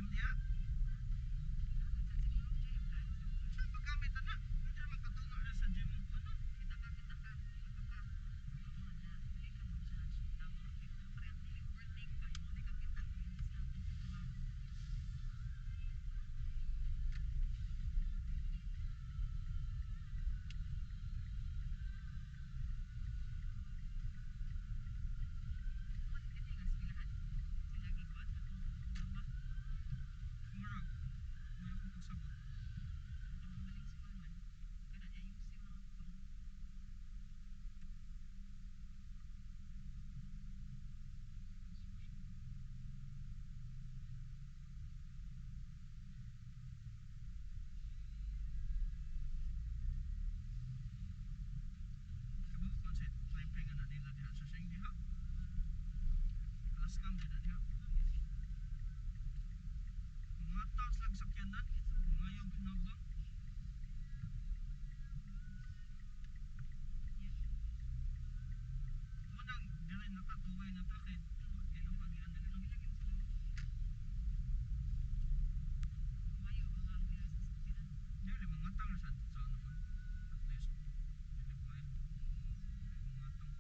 Gym diha. Sa paggamit ana, pwede naman katunga na sa gym ang ano. Murag, may akong pagsabot. Kabuk kon sa clipping ana nila diha sa siyang diha. Alas kam din na diha. Mga taas lang sakyanan, mga yung hinabang. Munang dili nakatuway na ta kay ginumagian dito. Dili mga tang sa ano man. At least dili pa eh. Mga tang.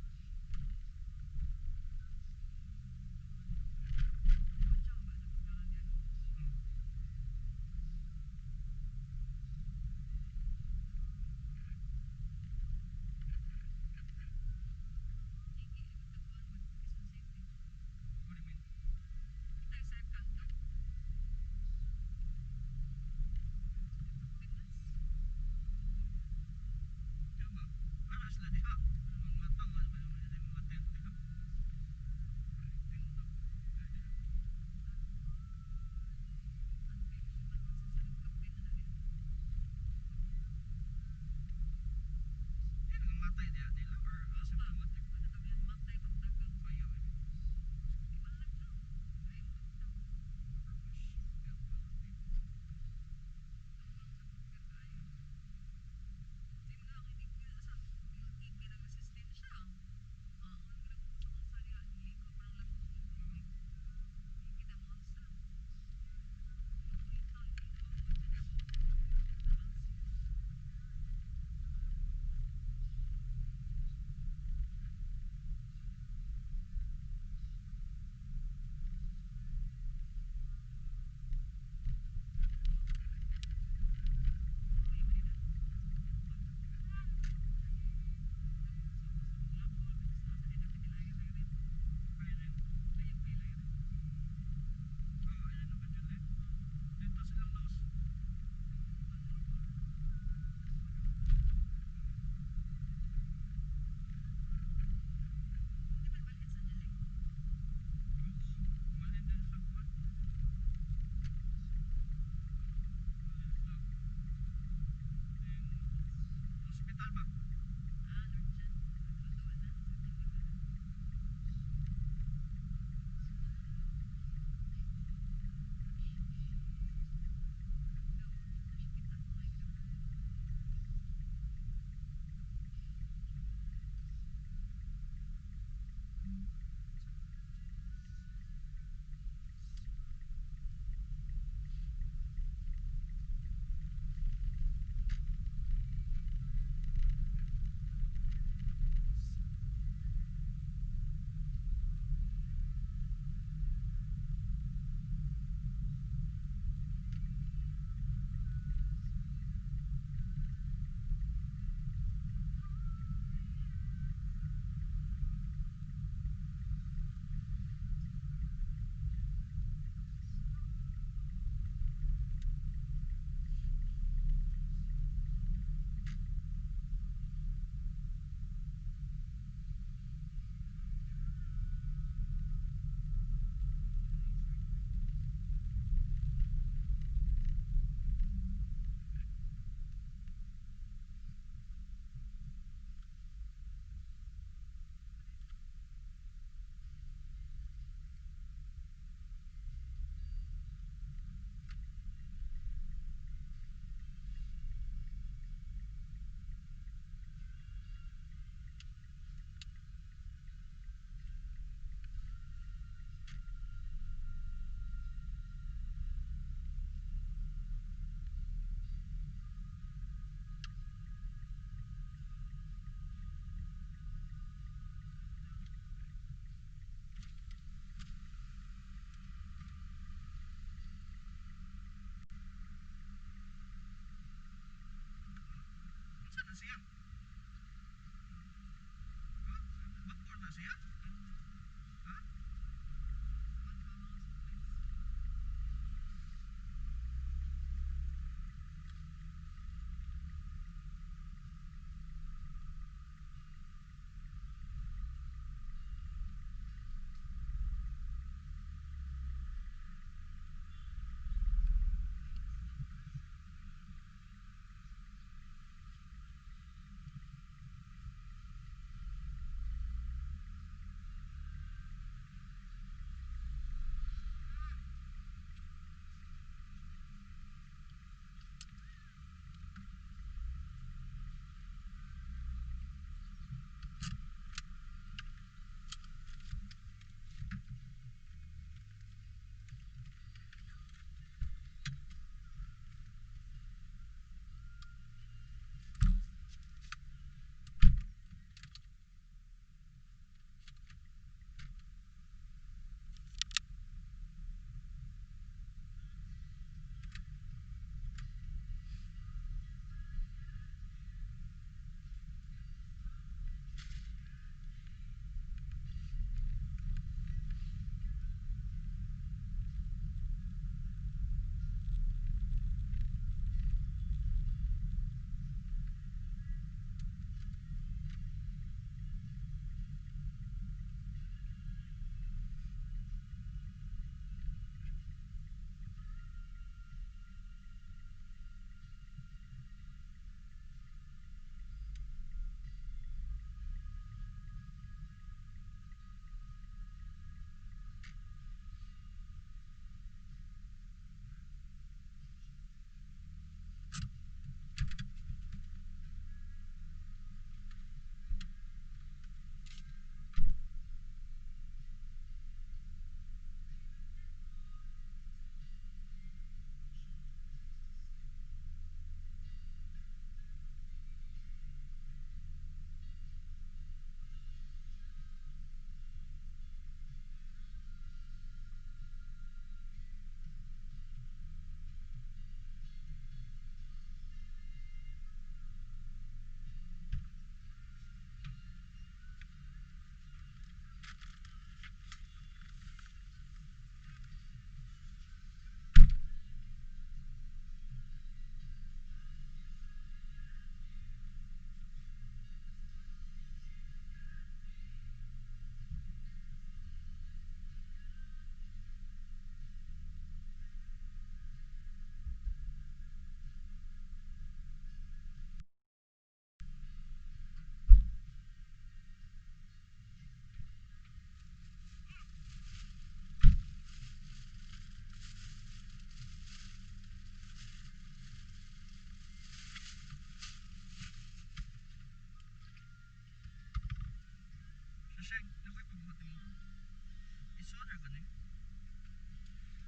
Solder ka ni.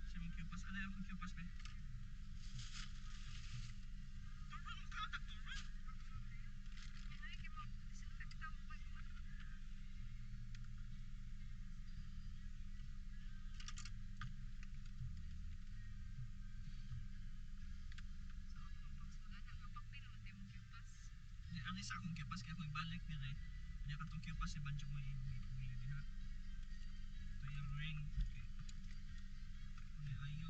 Siya mong kupas. Ano yung kupas be? Turon mo ka, turon. Ay, kay mo disinfectant mo ba? So, ako pagsulan ang kapakpil mo tayo kupas. Di, ang isa akong kupas kaya akong ibalik dire. Kanya katong kupas si Banjo mo ibuli diha. Ito yung ring. Okay. Ano ayo.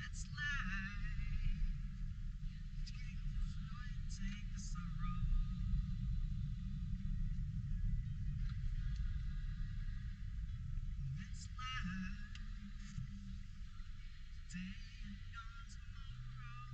That's life. Take the sorrow. That's life. Today and gone tomorrow.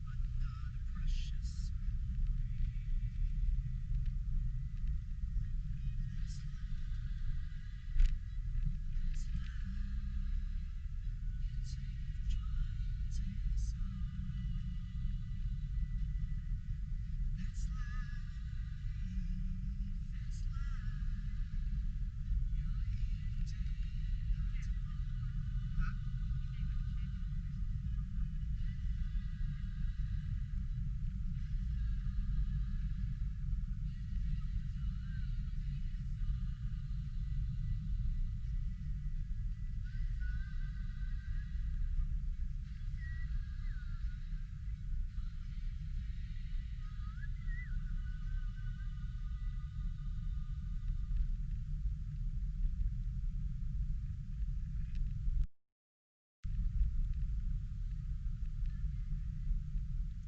Another precious That's life. That's life. Take the joy, take the sorrow. That's life. That's life. You're here today, not tomorrow. Huh?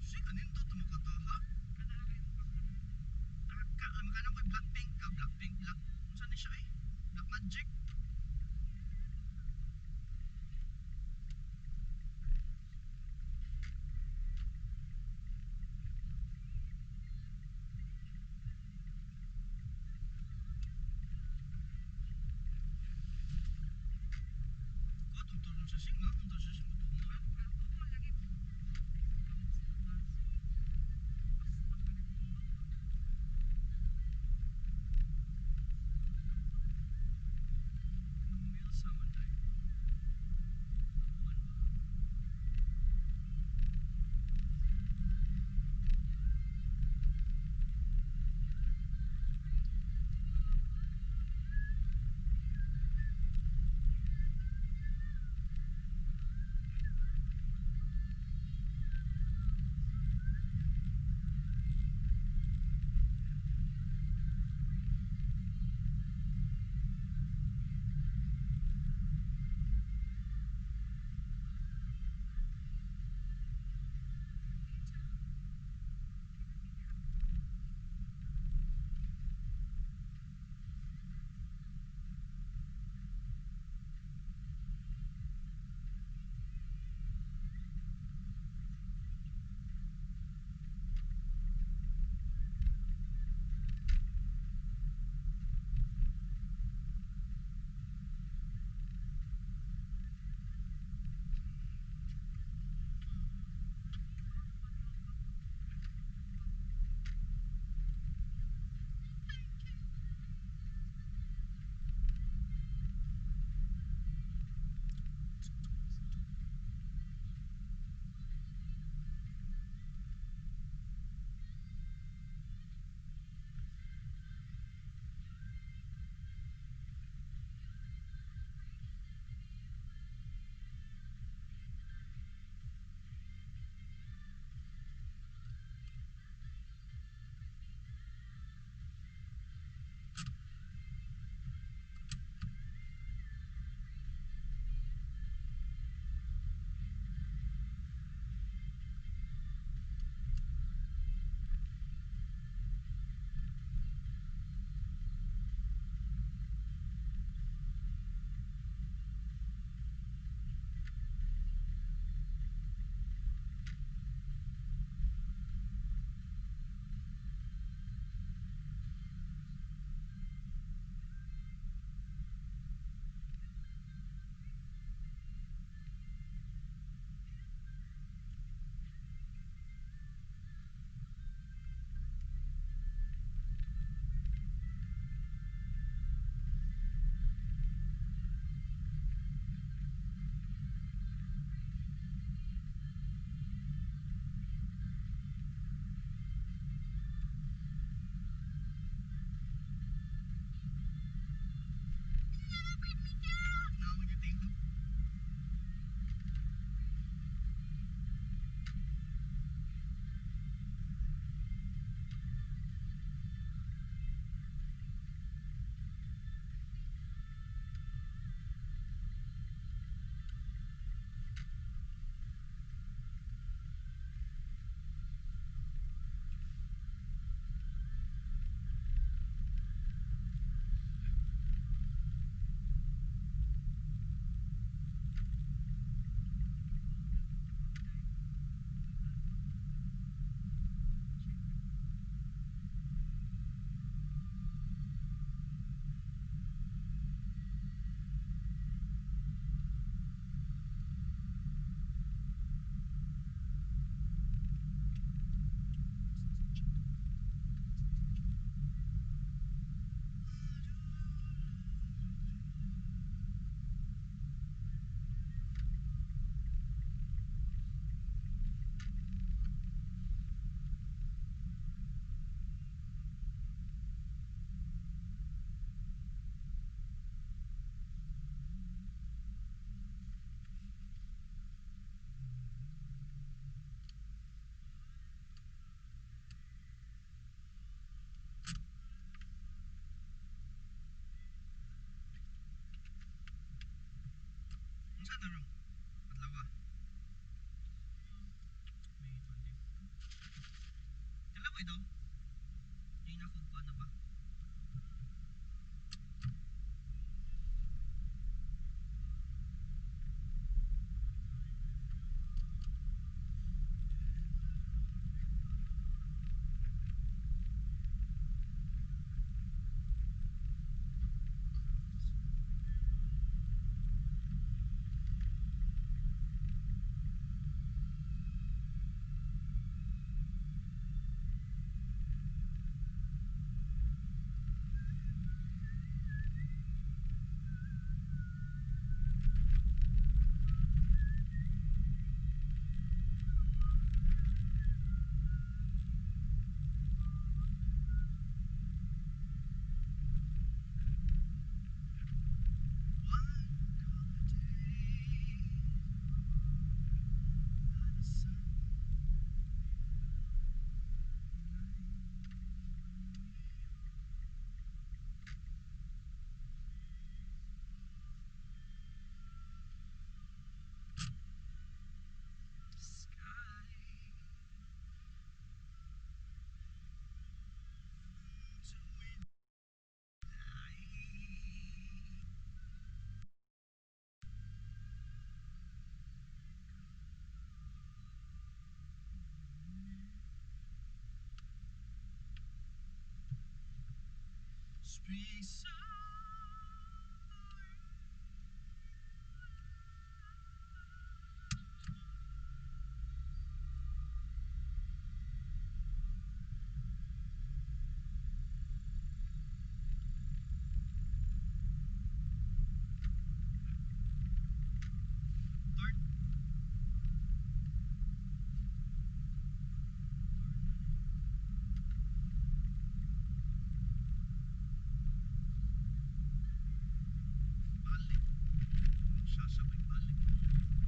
Siya kanindot mo ka to, ha? Taka, makana ko'y Blackpink ka, Blackpink, Black, unsa ni siya eh? Black Magic. Ko tungtong sa sing, ha? Tungtong sa sing, tungtong, ha? Alcohol lagi. Nung sa man tayo. Buwan ba? na rong adlaw. May 20. Kailan mo ito? Hindi na kung paano ba? Space. Turn. Balik. Siya may balik. Balik.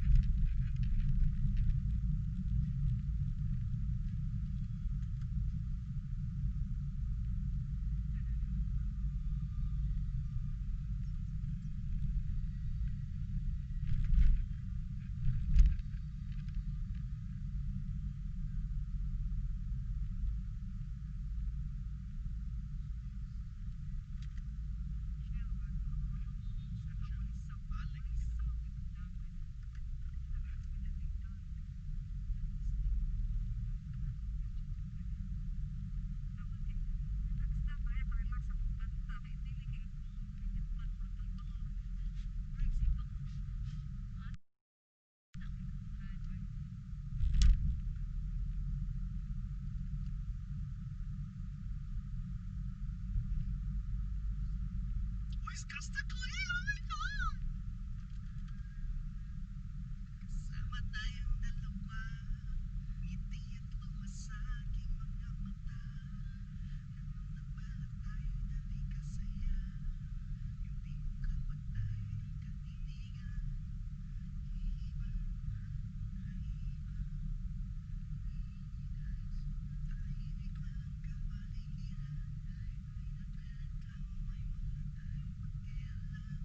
Uy, Costa Clay! Oh my God! Kasama tayong dalawa. Ngiti at luha sa aking mga mata. Ganun na ba tayo dati kasaya? Yung tipong kapag tayo'y nagkatitigan, iiba, naiiba. Tahimik lang ang kapaligiran. Ay nagrereklamo, may mga tayong pakialam.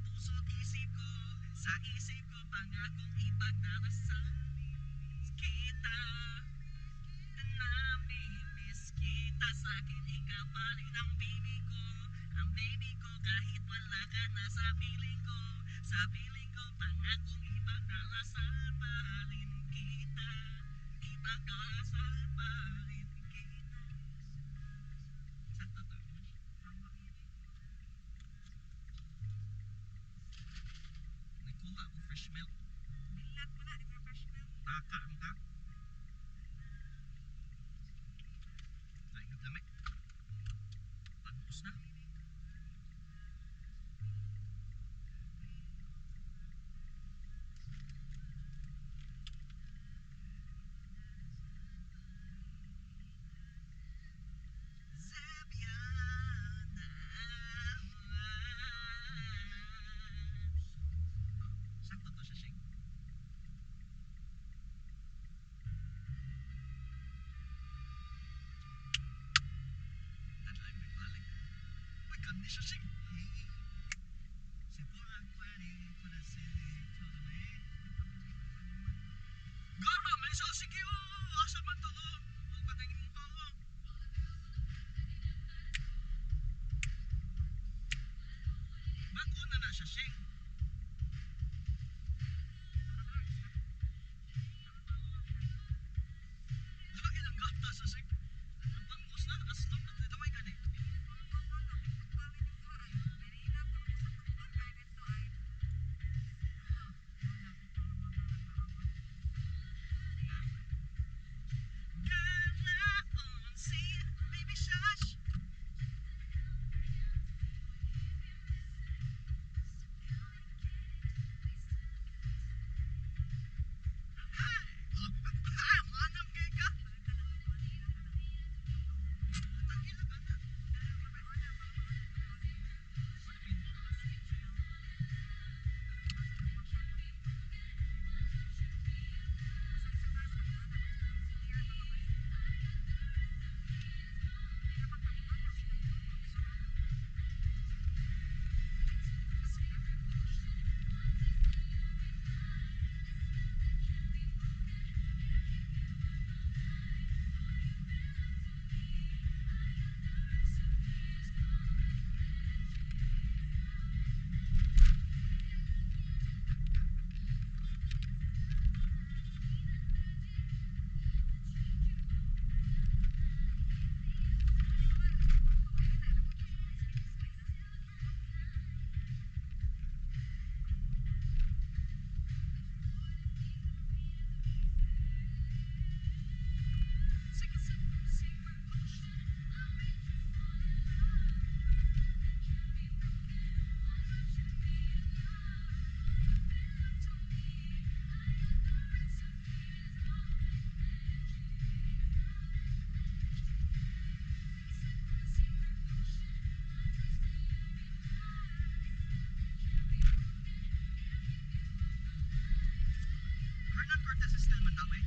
Puso't isip ko. Sa isip ko, pangakong ipagdarasal kita. Namimiss kita, sa akin ikaw pa rin ang baby ko. Ang baby ko, kahit wala ka na sa piling ko. Sa piling ko, pangakong ipagdarasal pa rin kita. Ipagdarasal pa rin kita. Sakto to. Nagkuha ako fresh milk. Bilat mo na, di ba, fresh milk? Taka ang ka. Ay, gagamit. Pagpus na. Zebiana. Sakto to siya, Shing. Tadlay may balik. Uy, kani siya, Shing. C'est pour un pour la Gara, may isa, sige, oh, asa man to, oh. Oh, katangin mo ka, oh. Bago na na siya, Shing. Lagi ng gata sa Shing. Ang bangos na, aslong na, daway ka na. Gana si Baby Shash. Hi! Hi! Manang gay ka? Tangila ka na. What do you mean? Sige, sige, secret potion. Hernan Cortez is still Mandaue.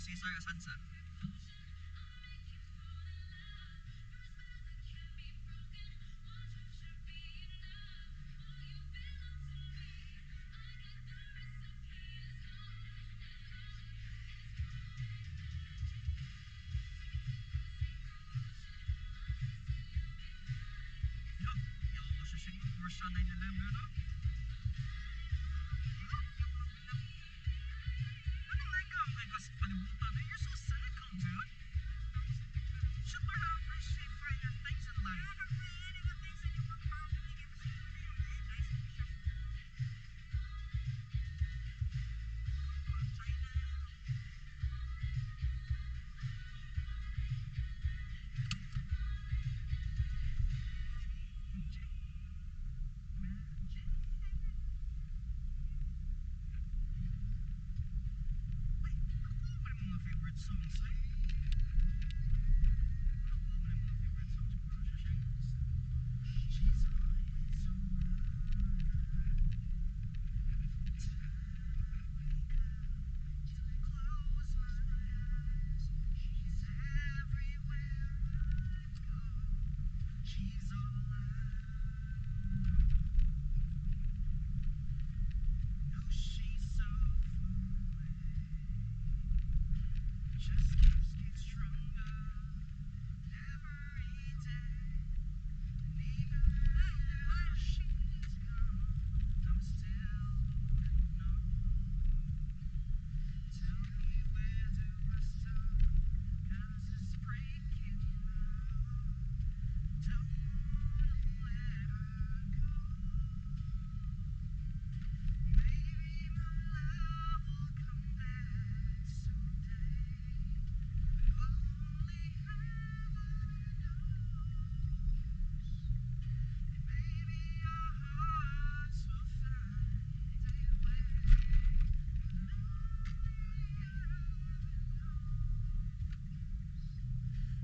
Cesar Asanza. Yo, yo, ko siya siya Porsche 911, no? Ano like kay kas palibutan eh? You're so cynical, dude. You should learn how to appreciate finer things in life. Magic. Magic. Wait, ako may mga favorite Favorite songs, eh? Ano ba mga favorite songs bro? Siya. She's always over. Close my eyes. She's everywhere I go. She's all I know. She's so far away. Just keeps getting stronger every day. And even after she's gone, I'm still holding on. Tell me, where do I start? 'Cause it's breaking my heart. Don't wanna let her go. Maybe my love will come back someday. Only heaven knows. And maybe our hearts will find a way. Only heaven knows.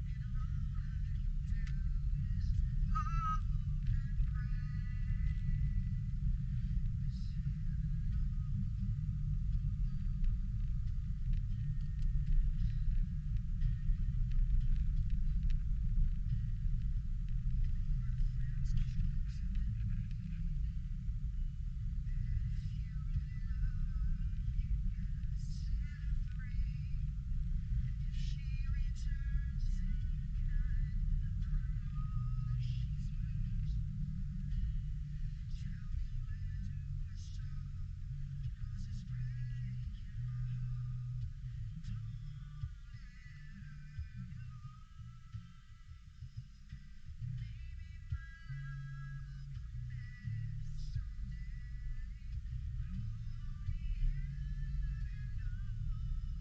And all I can do is hope and pray. 'Cause you know. My friends keep telling me that if you really love, you gotta set her free. If she returns in kind, I know that she's mine. Tell me, where do I start? 'Cause it's breaking my heart. Don't let her go. Maybe my love will come back someday. But only heaven knows.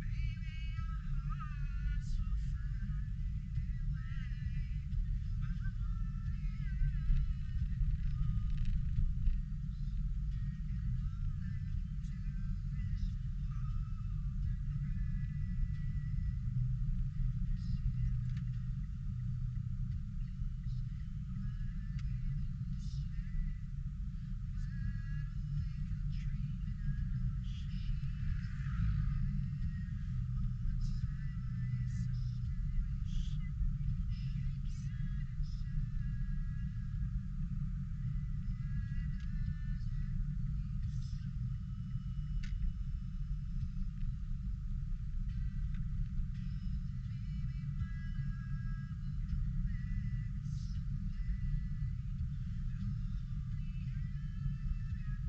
Maybe our hearts will find a way. But only heaven knows. And all I can do is hope and pray. 'Cause heaven knows what I can say. Wide awake, I'm dreaming. I know she's there. All the time I wish aching inside. It doesn't me so. Maybe my love will come back someday. But only heaven knows.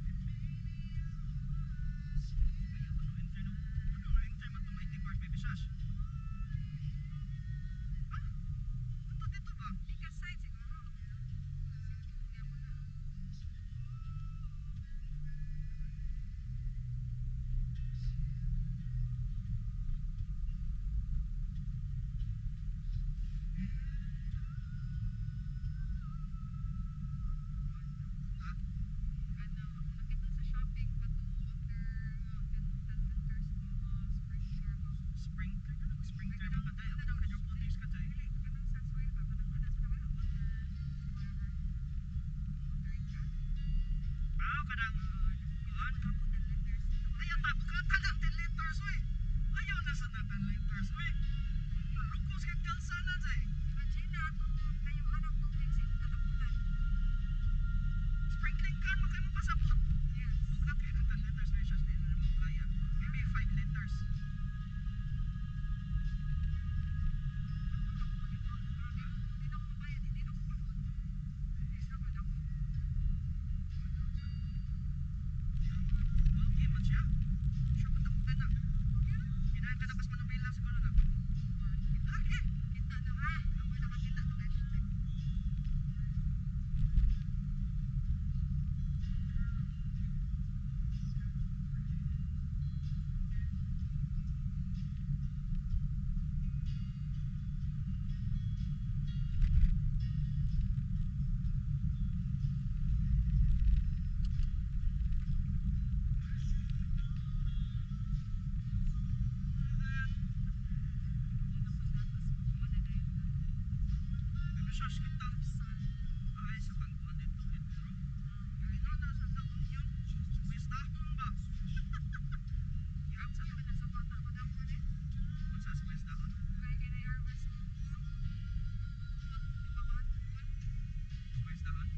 And maybe our hearts Kaya will pa no enter no. Ano no enter man tong IT Park, baby Shash? Only heaven Ah, ato dito ba? Because side siguro. And all I can Nga mo na. do is hope and pray. 'Cause heaven knows. Heaven knows. Ha? Ano, ako nakita sa shopping katong water nga 10 liters nga mga sprinkler ba. Sprinkler na Ay sprinkler man kanang ka day. kanang Ako ka waters ka day. dili kanang sa soil ba kanang ana sa wala water whatever watering can. Ah, kanang kuan. Mga 10 liters Ayaw 200. ta bukata lang 10 liters oy. Ayaw na sa na 10 liters oy. Lukos kag kalsada day. Imagine na atong kayuhan ang tubig sa imong katapunan. Sprinkling can man kay mo pasabot. Yes. Bukat kay ng 10 liters na siya, di na mo kaya. Maybe 5 liters. Ako ra ko maghimo pero di na ko mabayad, di na ko pagod. Di na ko dako. Bulky man siya. Sure ba ka na? Okay ra. Ginahan ka na kas manubila siguro na. Wa kita Okay. kita na ha. Ako nakakita ng hashtag. Sus, kita. Ay, sa tangkuan dito, intro. Kaya na, nasa sa Union. Pwestahon ba? Sa naman sa bata ko dako ni. Unsa sa pwestahon? Kay kini harvest mo. Pwestahon?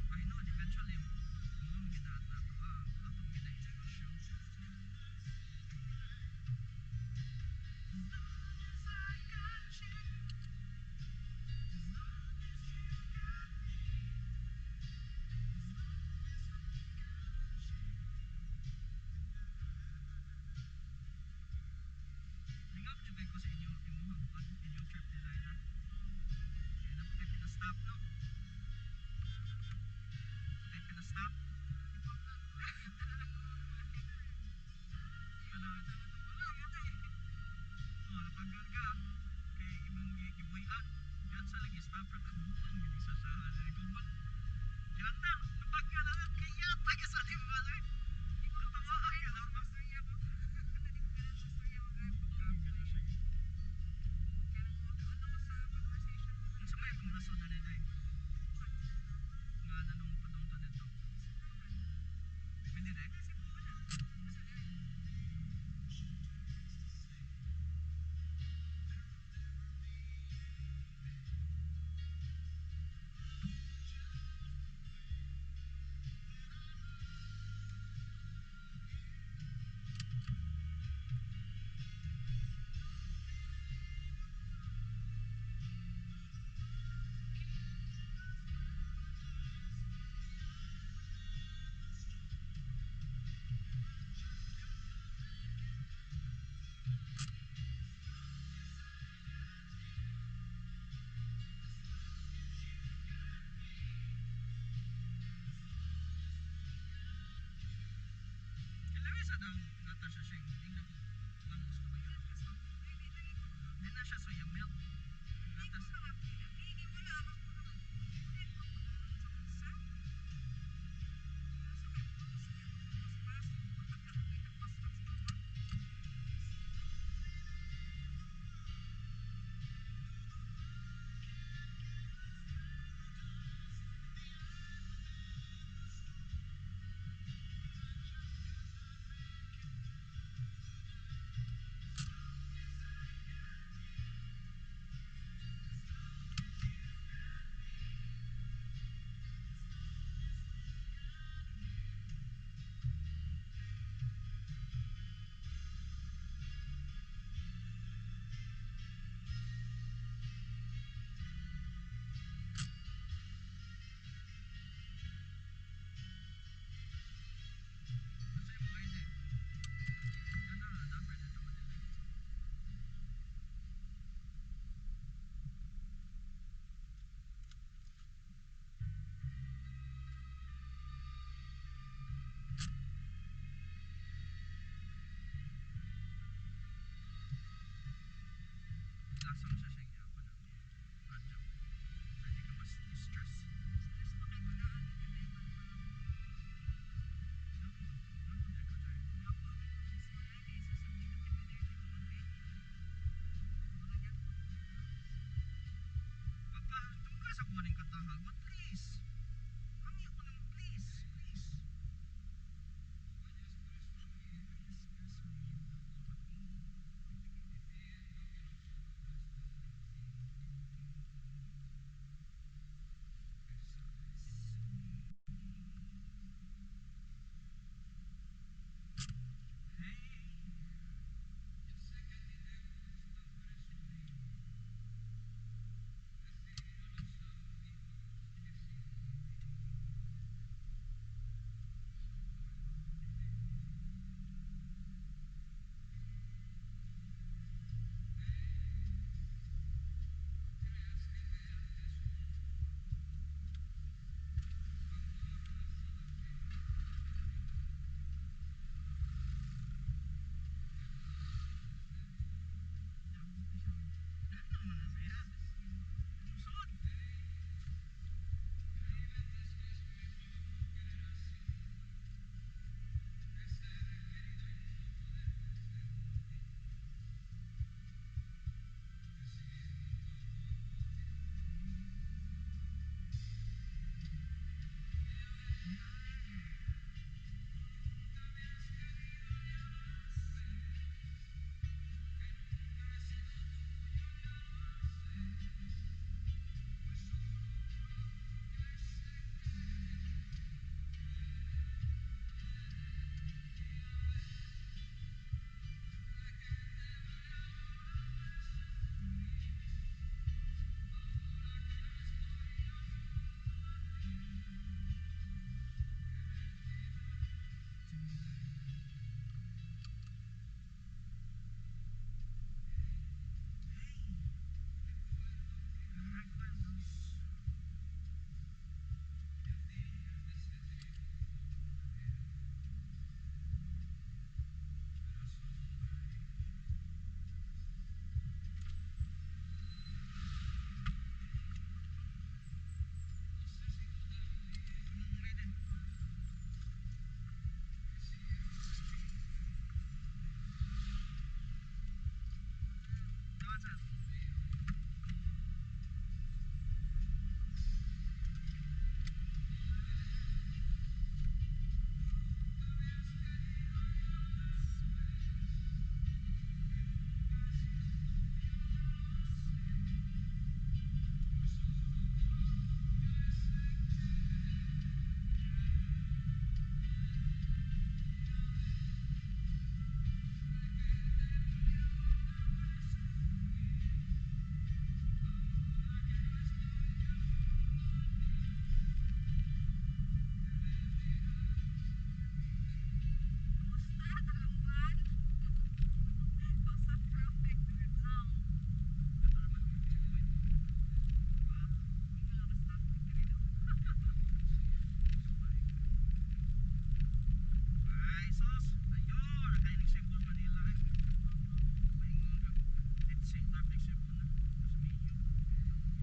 I know, eventually, mo gina na to, atong gina negosyo. As long as I got you, as long as you got me, as long as I got you. Lingaw jud ko sa inyo imuhang kuan, inyong trip designer. Kaya na po pina-stop, no? Kay pina-stop. Ano? Oh, napanggal ka. Kay imong gibuy-an. Yan sa lagi stop ra kabuang gini sa sa kuman. Yata, napanggal na kay yata ka sa lima eh. Katawa ay na. Unsa may akong rason na nila eh? Nga nanong padung to dito. Pwede na eh. Kailangan sa daw nata siya siyang hindi na ko ano sa kayo. Hindi na siya soya milk. Gatas. Kasi mo ID. Ano na number dito Manila. Asa mo siya siyang yapan na radyo. Hindi ka mas stress. No, no, no, ka dyan. Papa, tungka sa kuning katahag. Please. Hangyo ko naman, please. Please. Excuse me. Hey. Salamat, sir. Kumusta talamban? Sa traffic jam. Ito naman, checkpoint. Ah, Nga ka-traffic diri no. Ay, sus! Ayun! Nakailig siya po Manila. Eh. Maingon ka. Let's see, traffic siya po na. Sa medyo.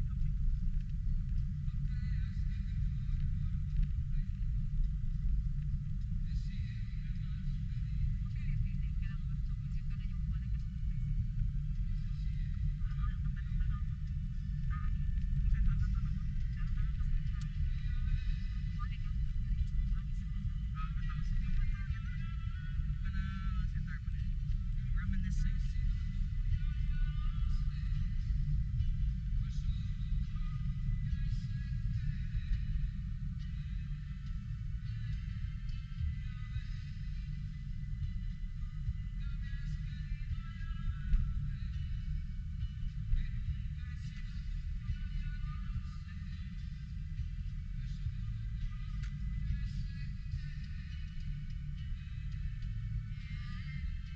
Traffic. Okay, feeling ka lang magsugod siya ka na yung wala ka sa Ah, katanong-tanong. Tae. Sa ito, ito, ito, ito. Wala ka diri. Agi sa mata. Ah, tapos, kana si term na eh. Reminiscing.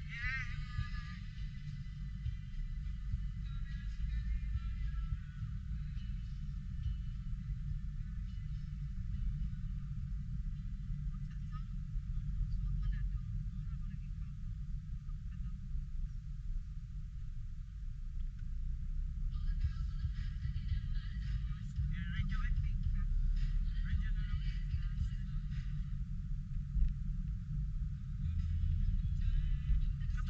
Yeah! Unsa song? Sud man na daw. Mura man nag ikaw. Katong Yeah, radio eh. Radio na lang. Kato!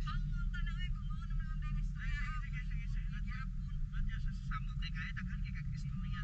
Hangon tanaw kung mao naman ang dahil Ay, istorya. sige, sige, sige. Radyo. Gyapon. Radyo sa samot kay kaya daghan kay kag istorya.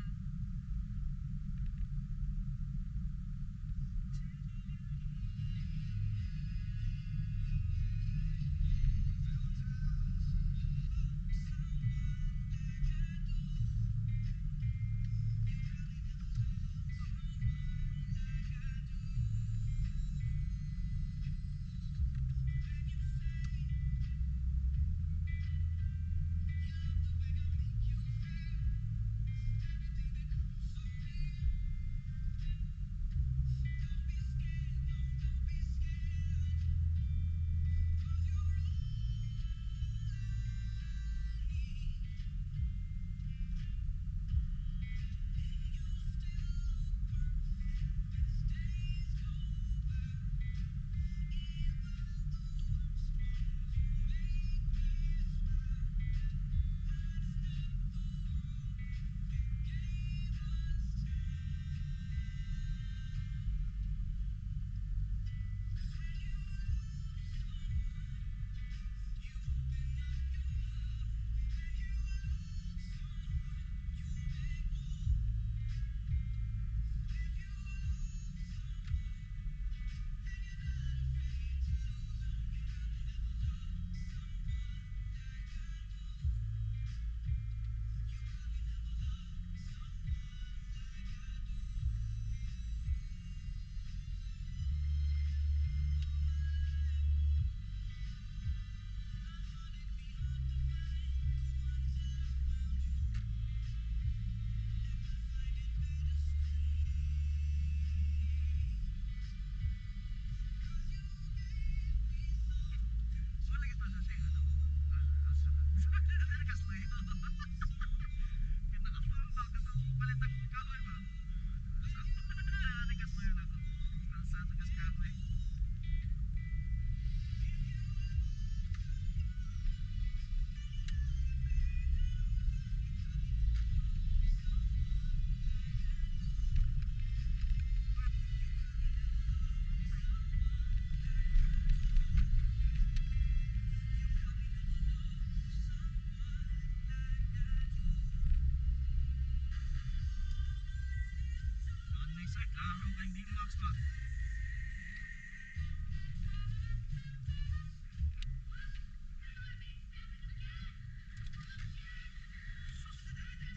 Yung D-Max ba?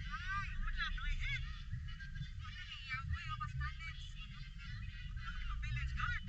Ay, Wala, no hit. Wala ni Yaboy o mas balance. Wala balance guard.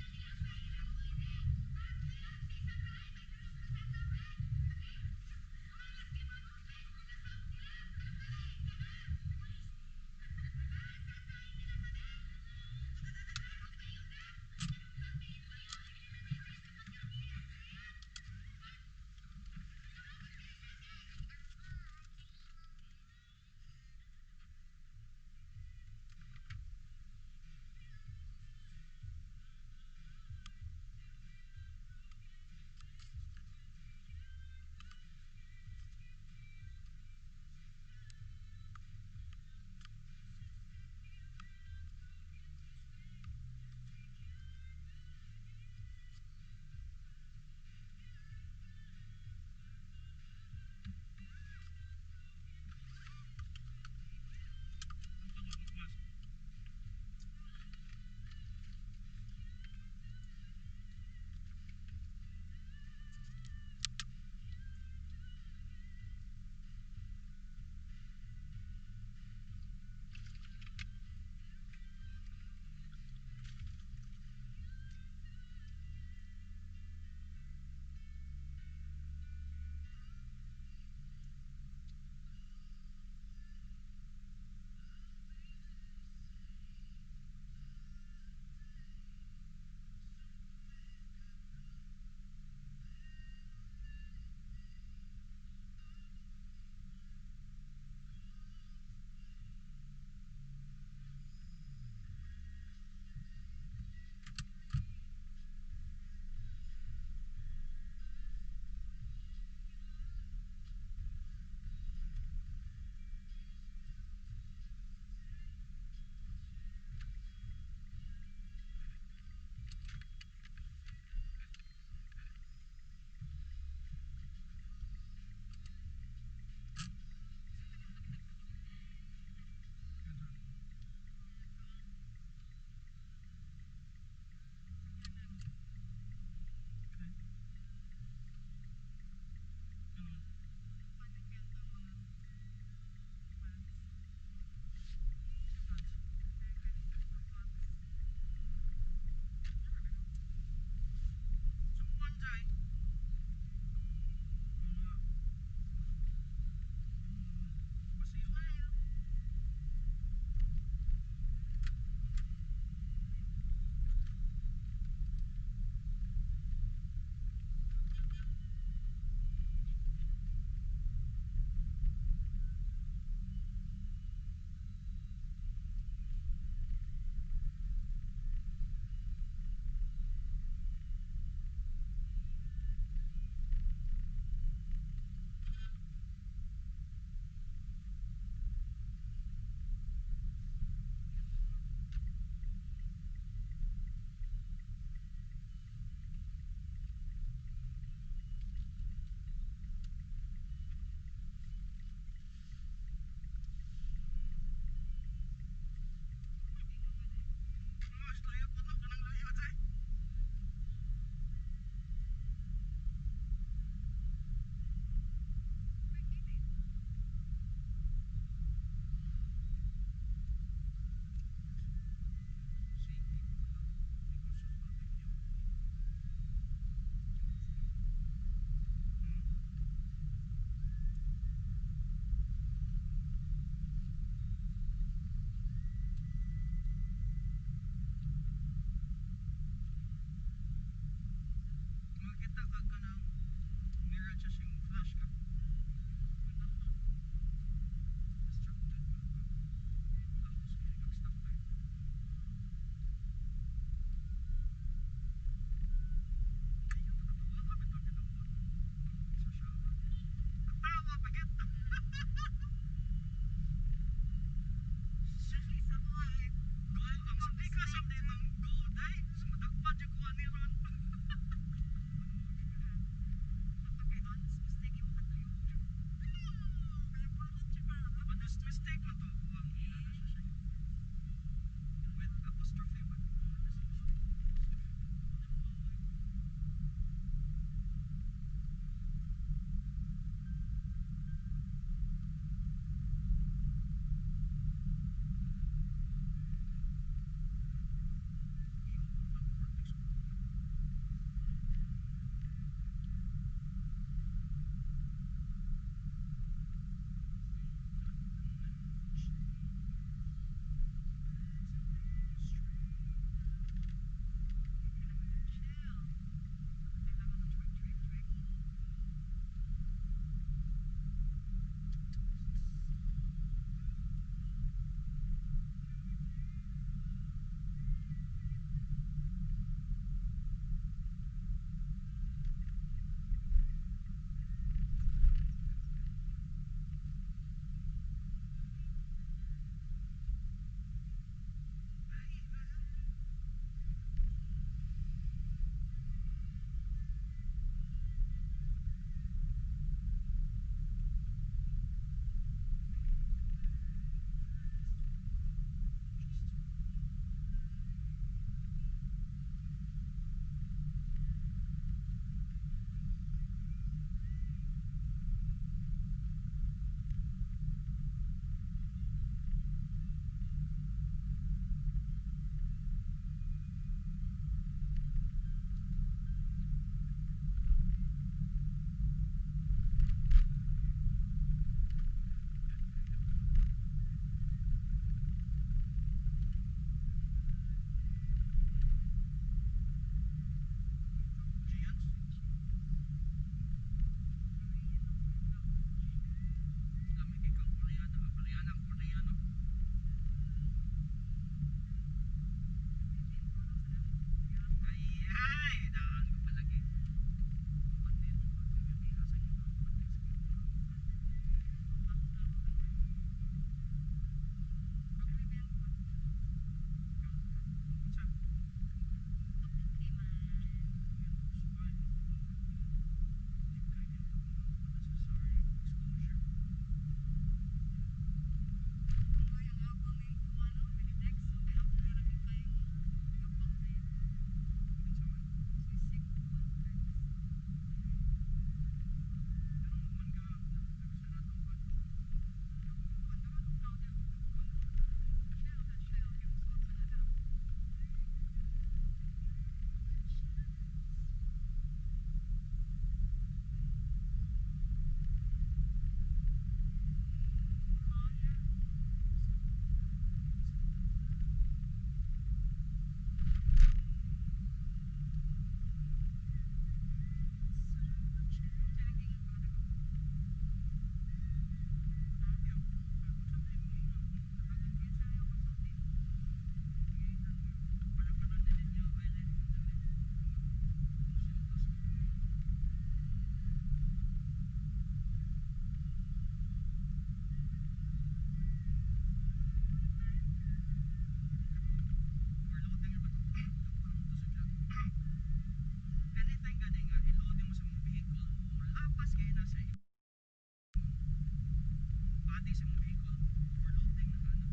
Body sa imong vehicle, overloading na ka na.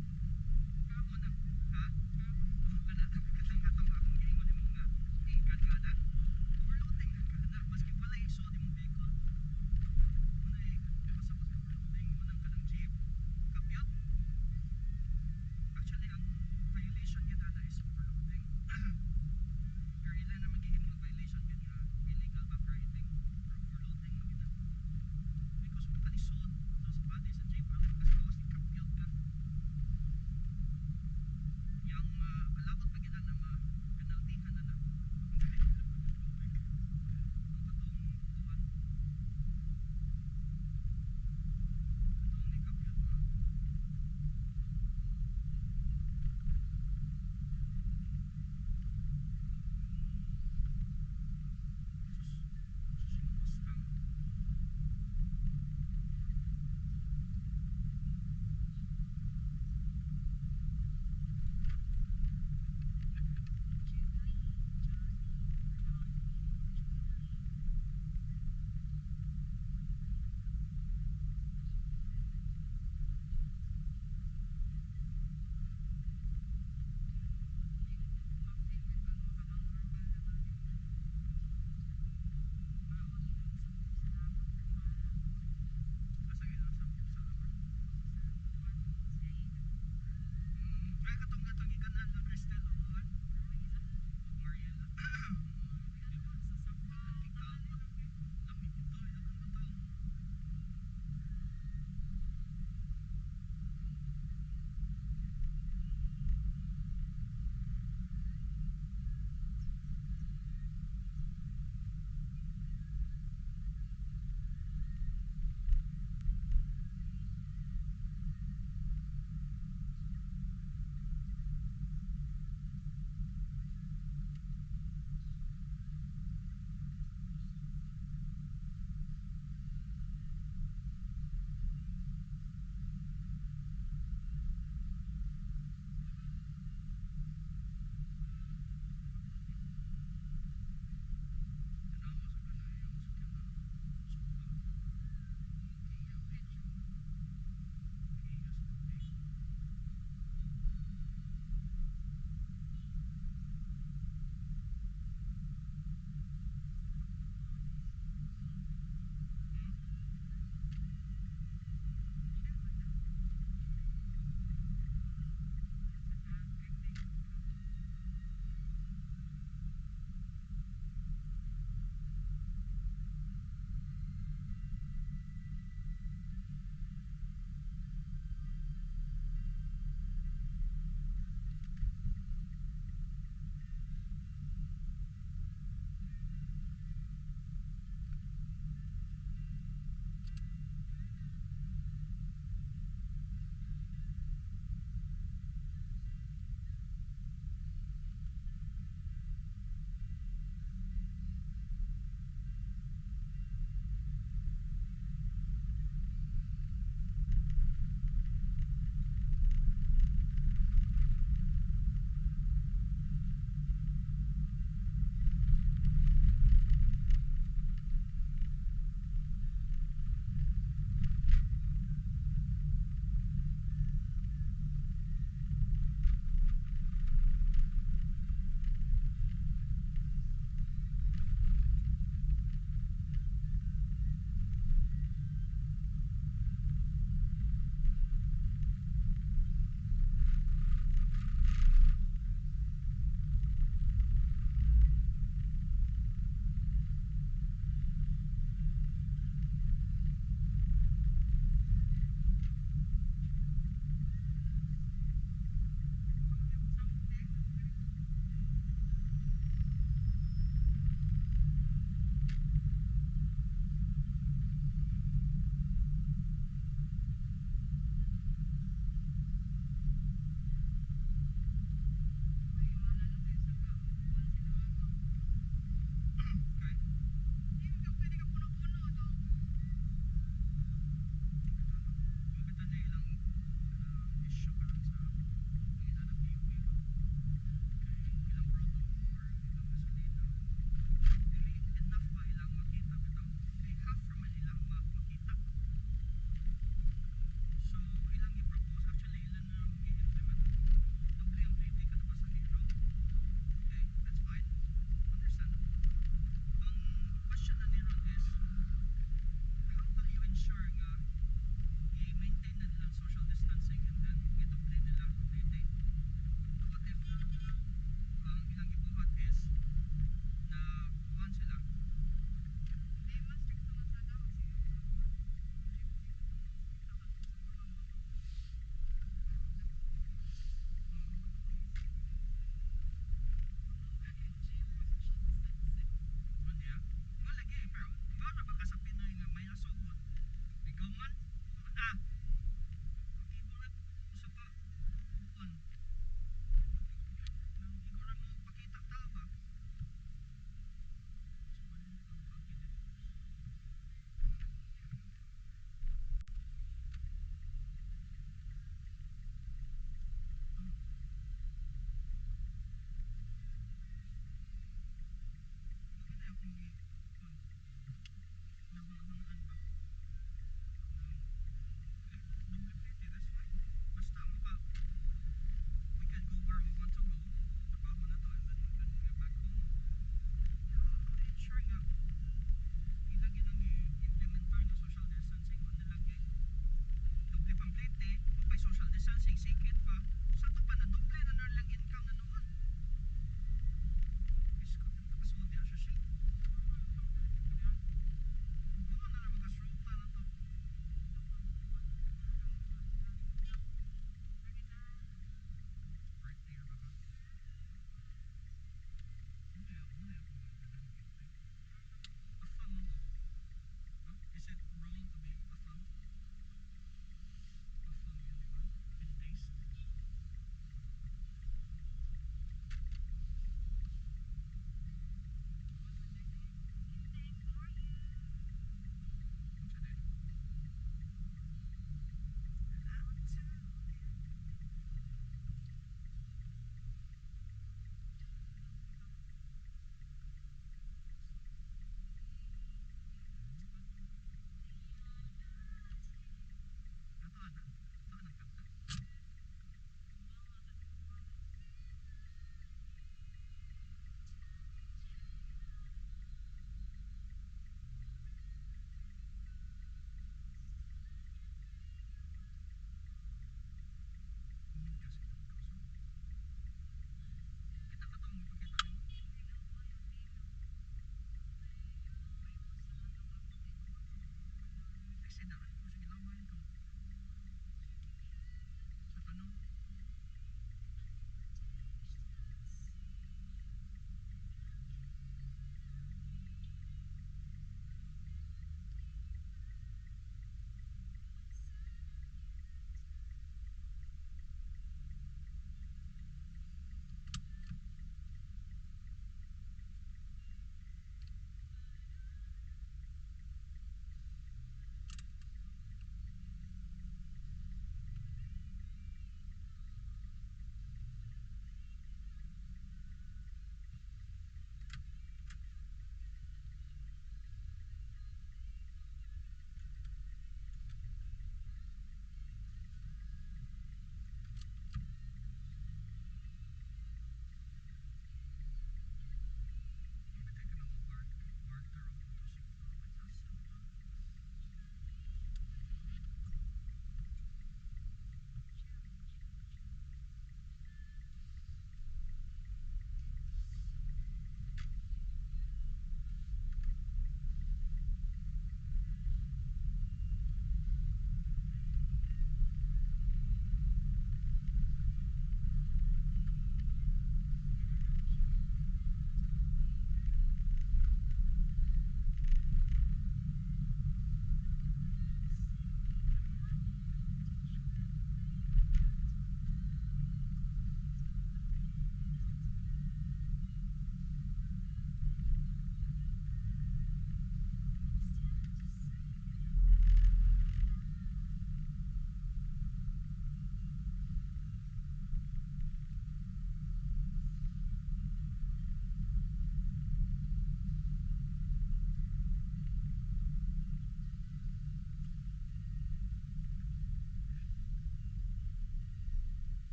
Mo na, ha? Oh, kana katong katong akong giingon nimo nga ikan ka na. Overloading na ka na. Maski wala isod imong vehicle. Muna eh, pasabot sa overloading mo nang kanang jeep. Kapyot. Actually, ang violation gyud ana is overloading. Pero ila na magiging mga violation gyud nga illegal back riding or overloading man gyud na. Because makalisod so sa body sa jeep ang kasi gawas ni kapyot.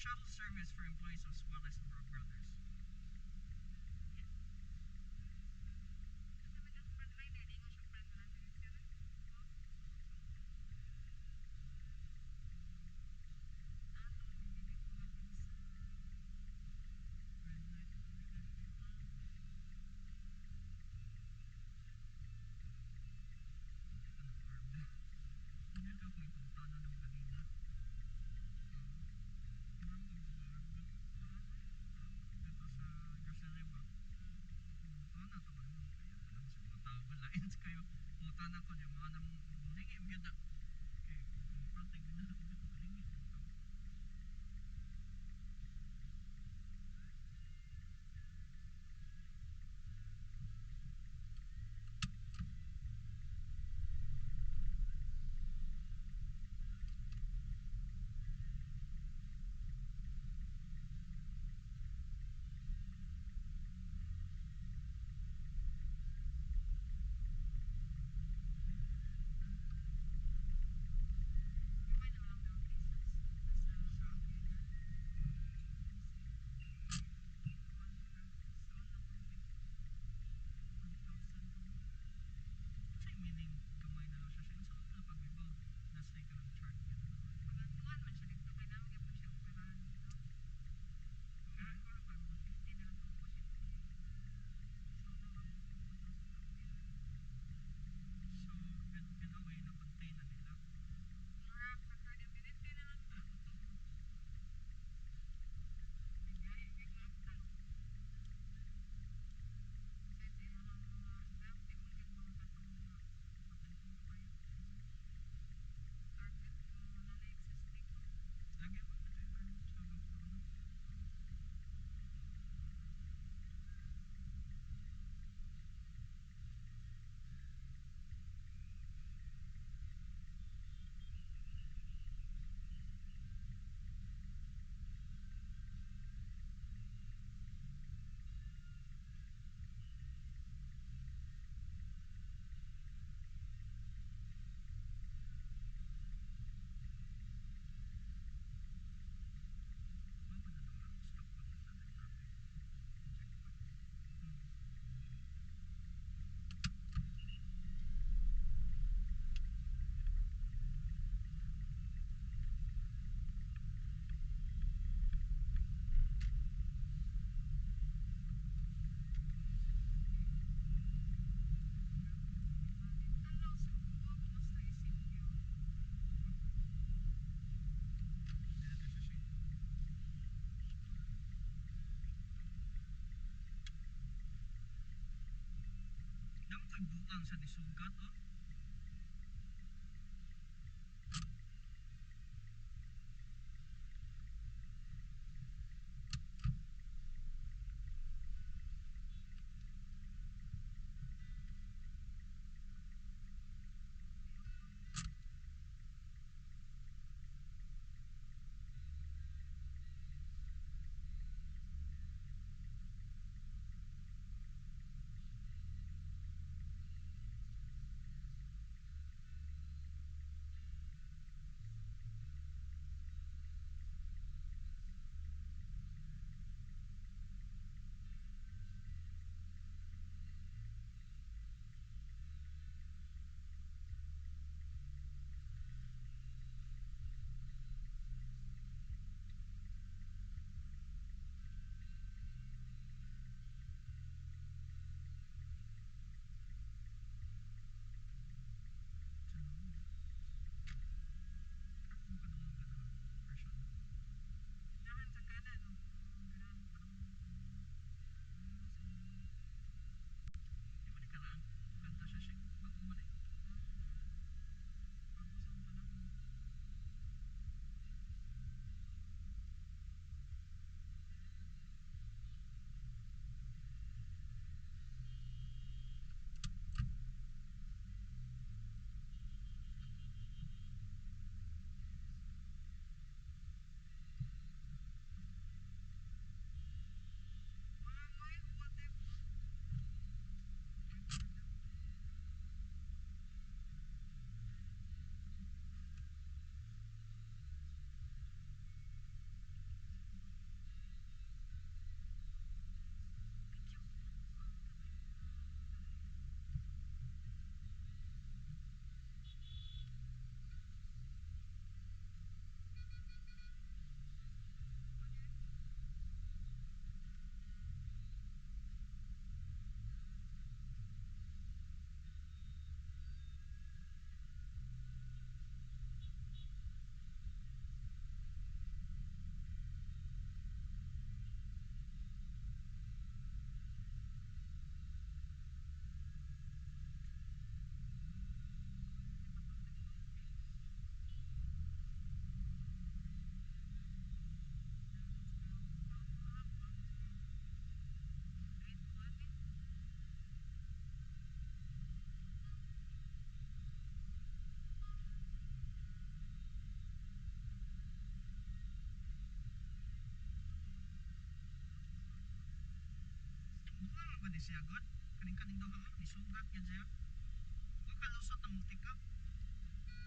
Shuttle service for employees of Suarez Brothers. Kasi may frontliner, di ko siya frontliner. Sir. Ato, hindi na ko mabilis. Red light. Ano, arm? Hindi ka kung ipagtana ng kanina. Dito sa grocery ba? Mutana to ba? Kaya alam sa mga tao ba? Lain kayo. Mutana ko niya. Mga nang lingi. Gyud na. Okay. Front gyud na. Lingi. Gamay naman lang daw cases. Sa Sa meaning gamay na lang siya. Siya sa mga pag-iba. Nasa ka ng chart. Pagatuan man siya dito kay naman gyud siya operahan dito. Karon ko kay mga 50 na lang ang pasyente. So na mga 1,000. So, in a way, na-contain na nila. Murag sa herd immunity na lang to. Naglahi gyud lockdown. Besides sa ilang mga dati man gyud mga katong mga patantong kayo. Target yung mga na existing. Lagi mo na tayo. Sa lockdown. Mao na itong stock pa sa traffic. Checkpoint. Hello, Subo. Kumusta isip niyo? Dito siya siya. Damo ko'y buang sa nisugat, oh. Gud siya god. Kaning duha oh, nisugat gyud siya. Wa kalusot ang multicab. Ba?